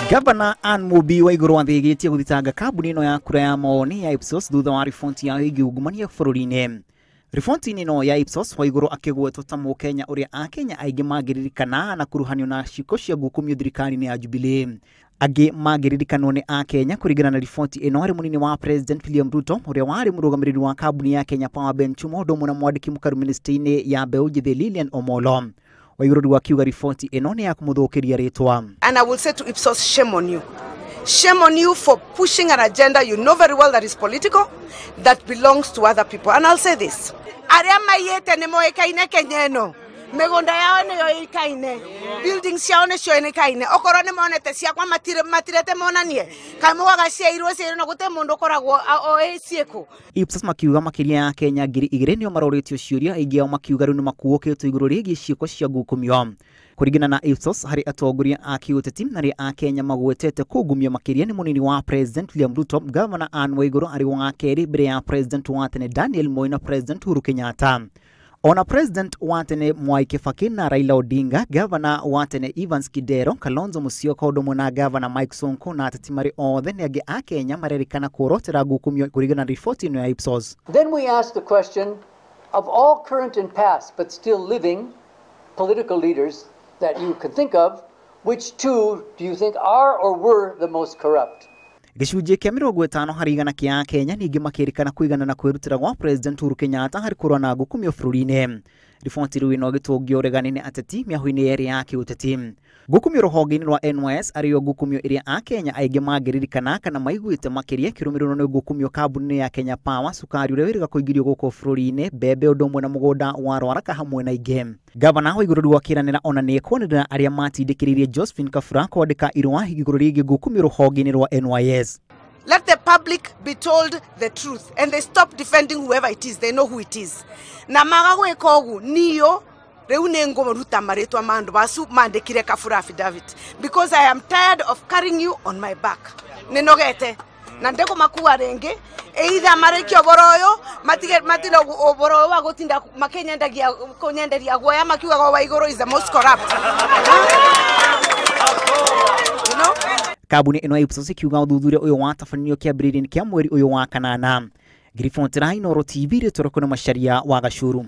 Governor Anne Mumbi Waiguru athĩgĩtie gũthitanga kambuni ĩno ya kura ya mawoni ya Ipsos thutha wa riboti yao ĩgiĩ ungumania bũrũri-inĩ. Riboti-inĩ ĩno ya Ipsos, Waiguru akĩgwetwo ta Mũkenya ũrĩa Akenya aingĩ mangĩririkana na kuruhanio na ciĩko cia ngukumio thirikari-inĩ ya Jubilee. Angĩ mangĩririkanwo nĩ Akenya kũringana na riboti ĩno arĩ mũnini wa President William Ruto ũrĩa warĩ mũrũgamĩrĩri wa kambuni ya Kenya Power Ben Chumo ũndũ ũmwe na mwandĩki mũkaru ministry-inĩ ya mbeũ njĩthĩ Lilian Omolo. Waiguru rĩu akiuga riboti ĩno nĩ ya kũmũthũkĩria rĩtwa. And I will say to Ipsos, shame on you. Shame on you for pushing an agenda you know very well that is political, that belongs to other people. And I'll say this. Arĩa maiyĩte nĩ moĩkaine Kenya ĩno. Mĩgũnda yao nĩ yoĩkaine. Buildings ciao nĩ cionekaine. Okorwo nĩ monete ciakwa matirete monanie. Kaĩ mugaga ciairwo ciairwo na gũtirĩ mũndũ ũkoragwo oĩ ciĩkũ. Ipsos makiuga makĩria ya Kenya 2000 nĩo marorĩtio ciũria, aingĩ ao makiuga rĩu nĩ makuũkĩtwo igũrũ rĩgiĩ ciĩko cia ngukumio. Kũringana na Ipsos, harĩ atongoria a kĩũteti na arĩa a Kenya magwetete kũngumio makĩria nĩ mũnini wa President William Ruto, Governor Anne Waiguru arĩ wa kerĩ mbere ya President wa tene Daniel Moi na President Uhuru Kenyatta. Ona President wa tene Mwai Kibaki na Raila Odinga, Governor wa tene Evans Kidero, Kalonzo Musyoka ũndũ ũmwe na Governor Mike Sonko na ateti marĩ othe nĩ angĩ a Kenya marerĩkana kũorotera ngukumio kũringana na riboti ĩno ya Ipsos. Then we asked the question of all current and past but still living political leaders that you could think of, which two do you think are or were the most corrupt? Gĩcunjĩ kĩa 50% kĩa Kenya ningĩ makĩrĩkana kũigana na kwĩrutĩra gwa President Uhuru Kenyatta harĩ kũrũa na ngukumio bũrũri-inĩ. Riboti rĩu ĩno ĩgĩtũngio ũregani nĩ ateti mĩahũ-inĩ yerĩ ya kĩũteti. Ngukumio rũhonge-inĩ rwa NYS arĩyo ngukumio ĩrĩa Akenya aingĩ mangĩririkana kana maiguĩte makĩria kĩrũmĩrĩrwo nĩ ngukumio kambuni-inĩ ya Kenya Power, cukari ũrĩa wĩrĩga kũingĩrio gũkũ bũrũri-inĩ, mbembe ũndũ ũmwe na mũgũnda wa Rwaraka hamwe na ingĩ. Gavana Waiguru rĩu akĩranĩra ona nĩ ekwanĩrĩra arĩa matindĩkĩrĩirie Josephine Kabura kwandĩka irũa igũrũ rĩgiĩ ngukumio rũhonge-inĩ rwa NYS. Let the public be told the truth and they stop defending whoever it is. They know who it is. Na maga gwĩka ũguo niyo rĩu nĩ ngũruta marĩtwa ma andũ acu mandĩkire Kabura affidavit because I am tired of carrying you on my back. Nĩnogete na ndĩkũmakua rĩngĩ either marĩkie ũboro ũyũ matige matina ũboro ũyũ wa gũtinda makĩnyendagia kũnyenderia guoya makiugaga Waiguru is the most corrupt. You know? Kambuni ĩno ya Ipsos ikiuga ũthuthuria ũyũ watabanĩrio kĩambĩrĩria-inĩ kĩa mweri ũyũ wa kanana. Ngiribotera Inooro TV rĩtwa rĩakwa nĩ Macharia wa Gacuru.